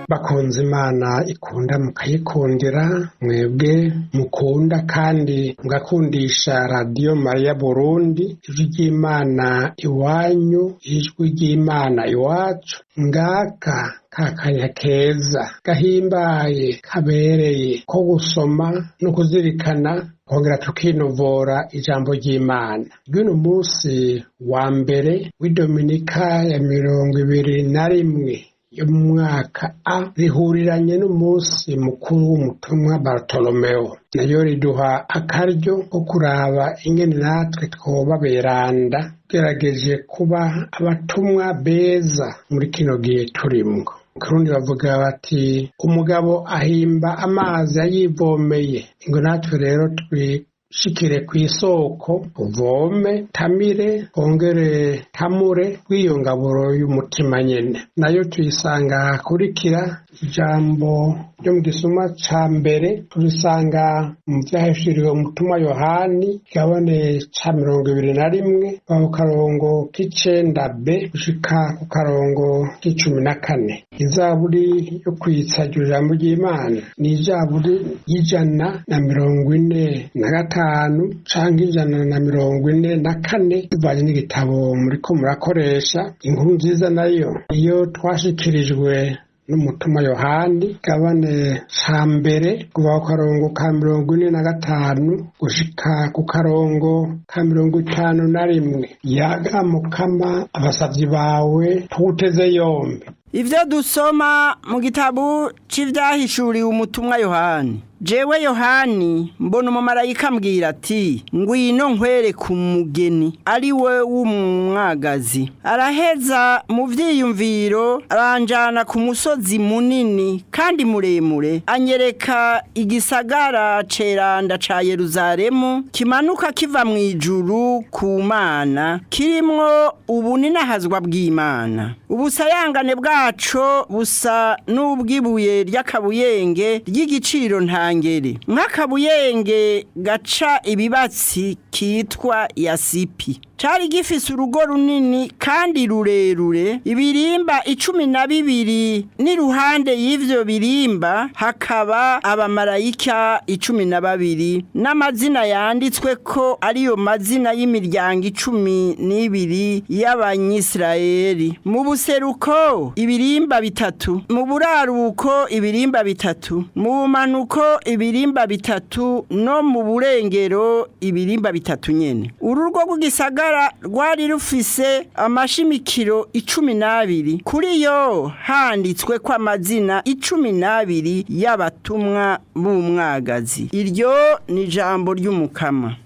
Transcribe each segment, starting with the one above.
Bakunze Imana ikunda mukayikundira, mwebwe mukunda kandi mugakundisha Radiyo Mariya Burundi, ijwi ry'Imana iwanyu, ijwi ry'Imana iwacu, ngaka kakanya keza gahimbaye kabereye ko gusoma no kuzirikana, kongera tukinovora ijambo ry'Imana. Ry'uno munsi wa mbere w'idominika ya 21 yo mu mwaka A rihuriranye n'umunsi mukuru w'umutumwa Bartolomeo. Nayo riduha akaryo ko kuraba ingene natwe twoba beranda, tugerageje kuba abatumwa beza muri kino gihe turimwo. Mu Kirundi bavuga bati umugabo ahimba amazi ayivomeye. Ngo natwe rero twishikire kw'isoko, uvome, tamire, ongere tamure kw'iyo ngaburo y'umutima nyene. Nayo tuyisanga ahakurikira. Ijambo ryo mu gisuma ca mbere turisanga mu vyahishuriwe umutumwa Yohani, kigabane ca 21, kuva ku karongo k'icenda b gushika ku karongo k'14. Izaburi yo kwitsa iryo jambo ry'Imana ni izaburi y'145 canke 144, bivanye n'igitabo muriko murakoresha. Inkuru nziza nayo iyo twashikirijwe n'umutumwa Yohani, kigabane ca mbere, kuva ku karongo ka 45 gushika ku karongo ka 51. Yaga Mukama, abasavyi bawe tuguteze yombi. Ivyo dusoma mu gitabo c'ivyahishuriwe umutumwa Yohani. Jewe Yohani mbona umumarayika ambwira ati ngwino nkwereke umugeni ari we w'umwagazi. Araheza mu vyiyumviro aranjana ku musozi munini kandi muremure, anyereka igisagara ceranda ca Yeruzalemu kimanuka kiva mu ijuru ku Mana, kirimwo ubuninahazwa bw'Imana. Ubusayangane bwaco busa n'ubwibuye ry'akabuyenge ry'igiciro ntangere, nk'akabuyenge gaca ibibatsi kitwa yasipi. Cari gifise urugo runini kandi rurerure, ibirimba 12, n'iruhande y'ivyo birimba hakaba abamarayika 12, n'amazina yanditswe ko ariyo mazina y'imiryango 12 y'Abanyisirayeli. Mu buseruko ibirimba 3, mu buraruko ibirimba 3, mu bumanuko ibirimba 3, no mu burengero ibirimba 3 nyene. Urugo rw'igisagara rwari rufise amashimikiro 12, kuri yo handitswe ko amazina 12 y'abatumwa b'umwagazi. Iryo ni ijambo ry'Umukama.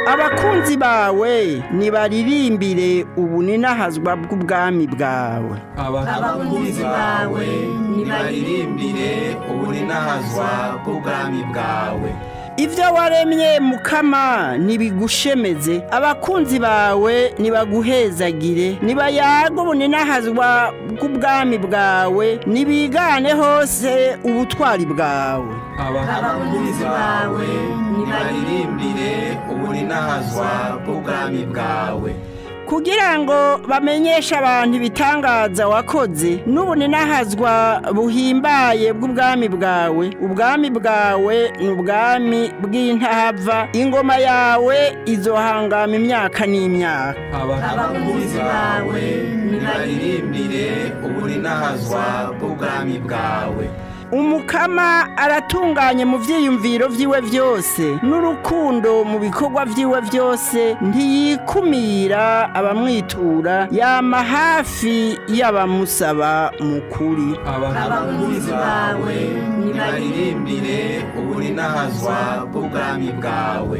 Abakunzi bawe nibaririmbire ubuninahazwa bw'ubwami bwawe. Abakunzi bawe nibaririmbire ubuninahazwa bw'ubwami bwawe. Ivyo waremye Mukama nibigushemeze, abakunzi bawe nibaguhezagire, nibayaga ubuninahazwa bw'ubwami bwawe, nibigane hose ubutwari bwawe. Abakunzi bawe nibaririmbire ubuninahazwa bw'ubwami bwawe. Kugira ngo bamenyeshe abantu ibitangaza wakoze n'ubuninahazwa buhimbaye bw'ubwami bwawe. Ubwami bwawe ni ubwami bw'intahava, ingoma yawe izohangama imyaka n'imyaka. Abakunzi bawe nibaririmbire ubuninahazwa bw'ubwami bwawe. Umukama aratunganye mu vyiyumviro vyiwe vyose, n'urukundo mu bikorwa vyiwe vyose. Ntiyikumira abamwitura, yama hafi y'abamusaba mu kuri. Abakunzi bawe nibaririmbire ubuninahazwa bw'ubwami bwawe.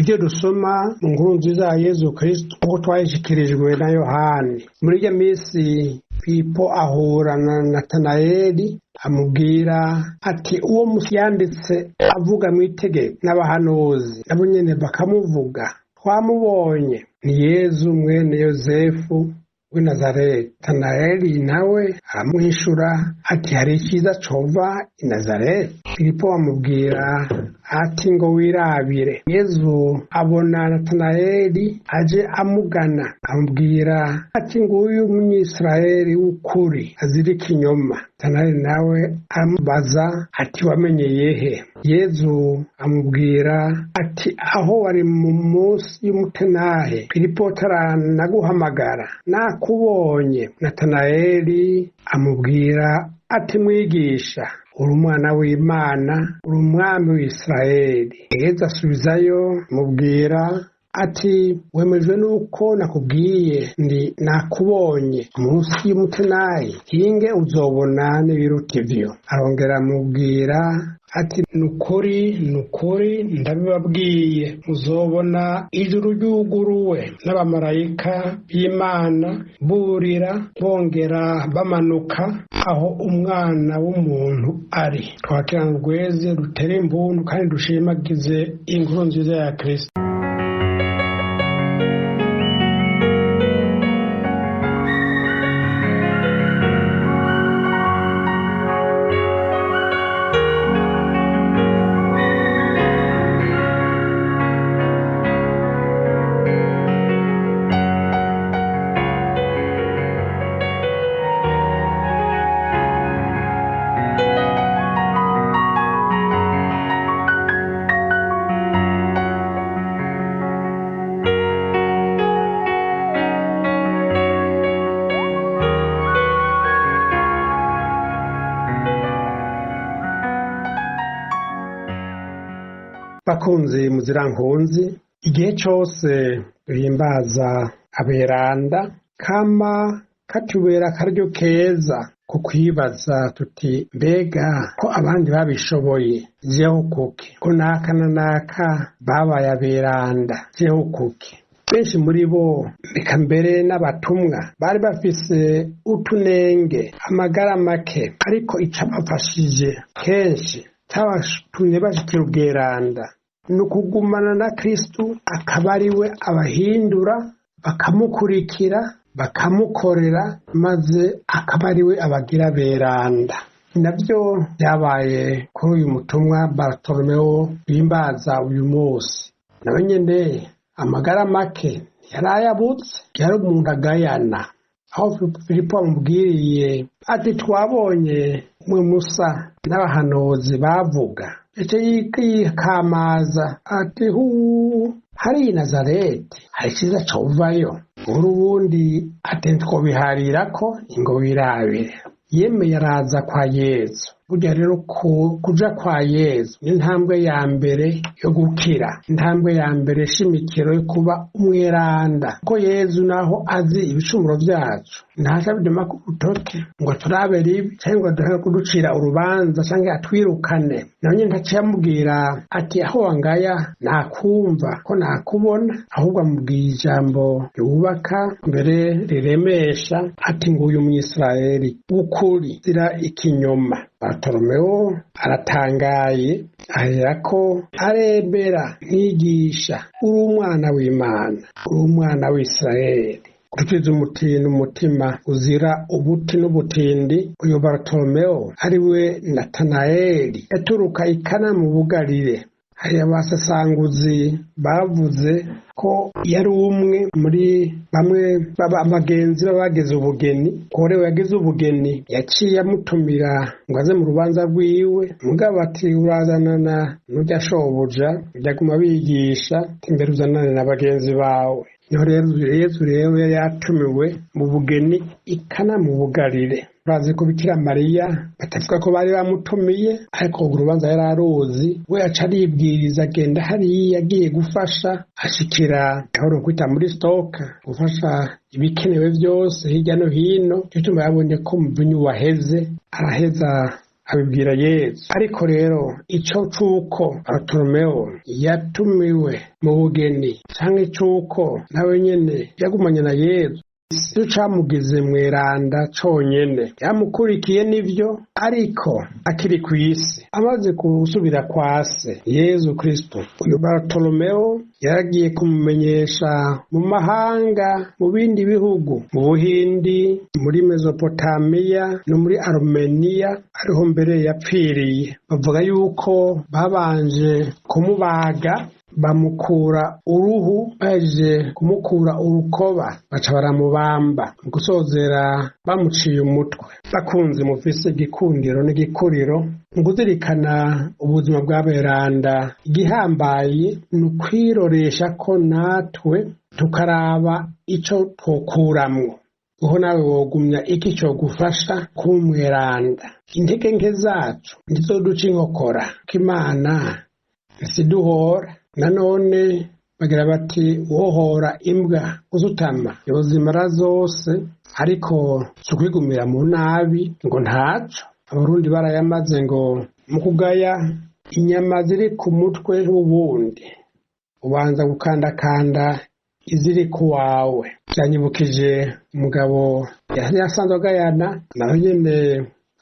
Ibyo dusoma mu nkuru nziza ya Yezu Kristo uko twayishikirijwe na Yohani. Muri iyo minsi Filipo ahura na Natanayeli, amubwira ati uwo musi yanditse avuga mu itegeko n'abahanuzi nabo nyene bakamuvuga, twamubonye, ni Yezu mwene Yozefu w'i Nazareti. Natanayeli nawe aramwishura ati hari icyiza cova i Nazareti? Filipo amubwira ati ngo wirabire. Yezu abona Natanayeli aje amugana, amubwira ati nguyu Umwisirayeli w'ukuri azira ikinyoma. Natanayeli nawe aramubaza ati wamenyeye he? Yezu amubwira ati aho wari mu munsi y'umutenahe, Filipo ataranaguhamagara nakubonye. Natanayeli amubwira ati mwigisha, uri umwana w'Imana, uri umwami w'Isirayeli. Yezu asubizayo amubwira ati wemejwe nuko nakubwiye ndi nakubonye munsi y'umutenayi, hinge uzobona n'ibiruta ivyo. Arongera amubwira ati nukuri nukuri ndabibabwiye, muzobona ijuru ryuguruwe n'abamarayika b'Imana burira bongera bamanuka aho umwana w'umuntu ari. Twakirana urweze rutere impundu kandi dushimagize inkuru nziza ya Kristo. Bakunzi muzirankunzi, igihe cose duhimbaza aberanda kama katubera akaryo keza ko kwibaza tuti mbega ko abandi babishoboye jeho kuki, ko naka na naka babaye aberanda jeho kuki. Benshi muri bo reka mbere n'abatumwa bari bafise utunenge, amagara make, ariko icabafashije kenshi cabatumye bashikira ubweranda ni ukugumana na Kristu, akaba ari we abahindura, bakamukurikira, bakamukorera, maze akaba ari we abagira beranda. Navyo vyabaye kuri uyu mutumwa Bartolomeo bimbaza uyu munsi. Nawe nyene amagara make yarayabutse, yari umuntu agayana. Aho Filipo amubwiriye ati twabonye umwe Musa n'abahanuzi bavuga, ece yikamaza ati hu hari i Nazareti hari iciza covayo. Urubundi ati ntitwobiharirako ngo wirabire. Yemeye araza kwa Yezu. Burya rero kuja kwa Yezu ni intambwe ya mbere yo gukira, intambwe ya mbere shimikiro yo kuba umweranda. Ko Yezu naho azi ibicumuro vyacu, ntaca abidoma ku rutoke ngo turabe ribi canke ngo aduhe kuducira urubanza canke atwirukane. Nawe nyene ntaciye amubwira ati aho wangaya nakumva ko nakubona, ahubwo amubwiye ijambo ryubaka mbere riremesha ati nguyu Umwisirayeli w'ukuri zira ikinyoma. Bartolomeo aratangaye, aherako aremera, mwigisha, uri umwana w'Imana, uri umwana w'Isirayeli. Dutize umutindi umutima uzira ubuti n'ubutindi. Uyu Bartolomeo ari we Natanayeli yaturuka i Kana mu Bugarire. Hari abasasanguzi bavuze ko yari umwe muri bamwe bagenzi b'abagize ubugeni. Korewe yagize ubugeni yaciye amutumira ngo aze mu rubanza rwiwe, mugabo ati urazanana n'urya shobuja, ujya bigisha imbere uzanane na bagenzi bawe. Niho rero Yezu rero yari yatumiwe mu bugeni i Kana mu Bugarire. Urazi ko Bikira Mariya batavuga ko bari bamutumiye, ariko urubanza yari aruzi, we aca aribwiriza agenda hariya agiye gufasha, ashikira aho kwita muri stoka gufasha ibikenewe byose hirya no hino. Gituma yabonye ko umuvinyu waheze, araheza abibwira Yezu. Ariko rero ico cuko Bartolomeo yatumiwe mu bugeni canke cuko nawe nyene yagumanye na Yezu Isi camugize mweranda conyene yamukurikiye nivyo, ariko akiri kw'isi amaze gusubira kwa se Yezu Kristo, uyu Bartolomeo yaragiye kumumenyesha mu mahanga, mu bindi bihugu, mu Buhindi, muri Mesopotamiya no muri Armenia, ariho mbere yapfiriye. Bavuga yuko babanje kumubaga bamukura uruhu, bahejeje kumukura urukoba baca baramubamba, mu gusozera bamuciye umutwe. Bakunzi mufise igikundiro n'igikuriro mu kuzirikana ubuzima bwa beranda, igihambaye ni ukwiroresha ko natwe tukaraba ico twokuramwo. Uho nawe wogumya iki cogufasha kuba umweranda. Intege nke zacu ntizoduca inkokora, ko Imana nsiduhora. Nanone bagira bati wohora imbwa uzutama yozimara zose, ariko si ukwigumira mu nabi ngo ntaco. Abarundi barayamaze ngo mu kugaya inyama ziri ku mutwe w'uwundi ubanza gukandakanda iziri ku wawe. Vyanyibukije umugabo yari asanzwe agayana, nawe nyene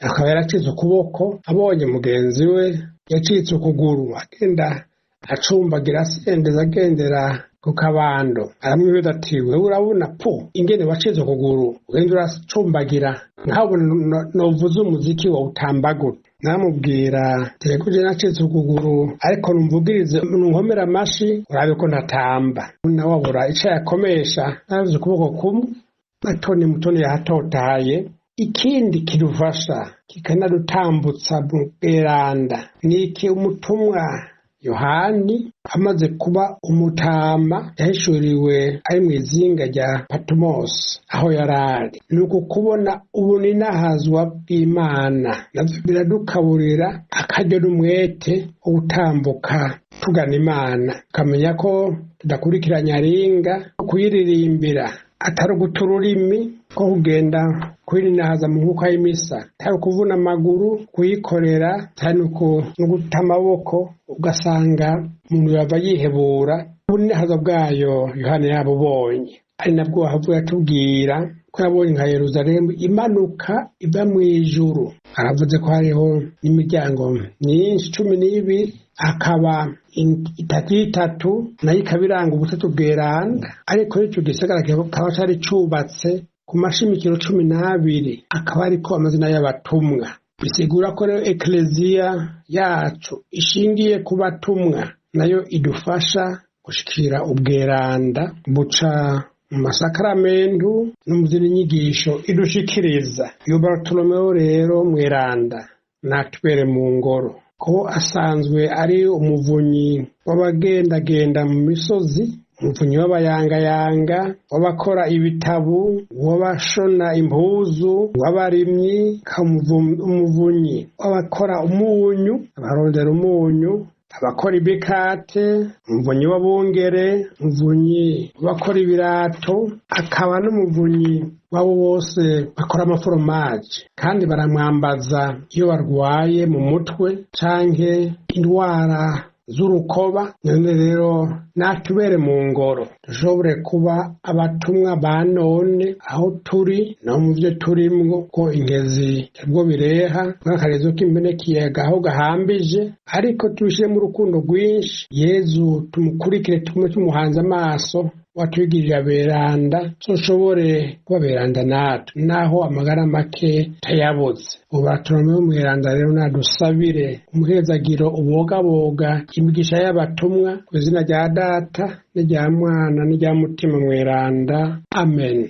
akaba yaracitse ukuboko, abonye mugenzi we yacitse ukuguru, agenda acumbagira asendeza agendera ku kabando, aramwibaza ati wewe urabona po ingene wacitse ukuguru ugenda uracumbagira nkabona novuze umuziki wawutamba gute? Namubwira tereko je nacitse ukuguru, ariko numvugirize nunkomera amashi urabe ko ntatamba. Nawe abura ico yakomesha, navuze ukuboko kumwe matoni mutoni yahatotaye. Ikindi kidufasha kikanadutambutsa mu bweranda niki umutumwa Yohani amaze kuba umutama yahishuriwe ari mu izinga rya Patmos aho yarari. Ni uku kubona ubuninahazwa bw'Imana navyo biradukaburira akaryo n'umwete wo gutambuka tugana Imana, tukamenya ko tudakurikira nyaringa, ko kuyiririmbira atari uguta ururimi, ko kugenda kwirinahaza mu nkuka y'imisa atari ukuvuna amaguru, kuyikorera atari no guta amaboko, ugasanga umuntu yava yihebura. Ubuninahaza bwayo Yohana yabubonye, ari nabwo ahavuye atubwira ko yabonye nka Yeruzalemu imanuka iva mw'ijuru. Aravuze ko hariho n'imiryango myinshi 12, akaba itatu itatu nayo ikaba iranga ubutatu bweranda, ariko ico gisagara kikaba cari cubatse ku mashimikiro 12, akaba ariko amazina y'abatumwa. Bisigura ko rero ekleziya yacu ishingiye ku batumwa, nayo idufasha gushikira ubweranda buca mu masakaramentu no mu zindi nyigisho idushikiriza. Iyo Bartolomeo rero mweranda natubere mu ngoro, ko asanzwe ari umuvunyi w'abagendagenda mu misozi, umuvunyi w'abayangayanga, w'abakora ibitabu, w'abashona impuzu, w'abarimyi, umuvunyi w'abakora umunyu, abarondera umunyu, abakora ibikate, umuvunyi w'abungere, umuvunyi w'abakora ibirato, akaba n'umuvunyi w'abo bose bakora amaforomaje. Kandi baramwambaza iyo barwaye mu mutwe canke indwara z'urukoba. None rero natubere mu ngoro dushobore kuba abatumwa ba none aho turi no mu vyo turimwo, ko ingezi ntabwo bireha nk'akarezo k'impene kiyaga aho gahambije, ariko tubishiremo urukundo rwinshi. Yezu tumukurikire, tugume tumuhanze amaso, watwigirira beranda, tushobore kuba beranda natwe naho amagara make tayabuze. Ubu Bartolomeo mweranda rero nadusabire umuhezagiro ubogaboga imigisha y'abatumwa, ku izina rya Data n'irya Mwana n'irya Mutima mweranda. Amen.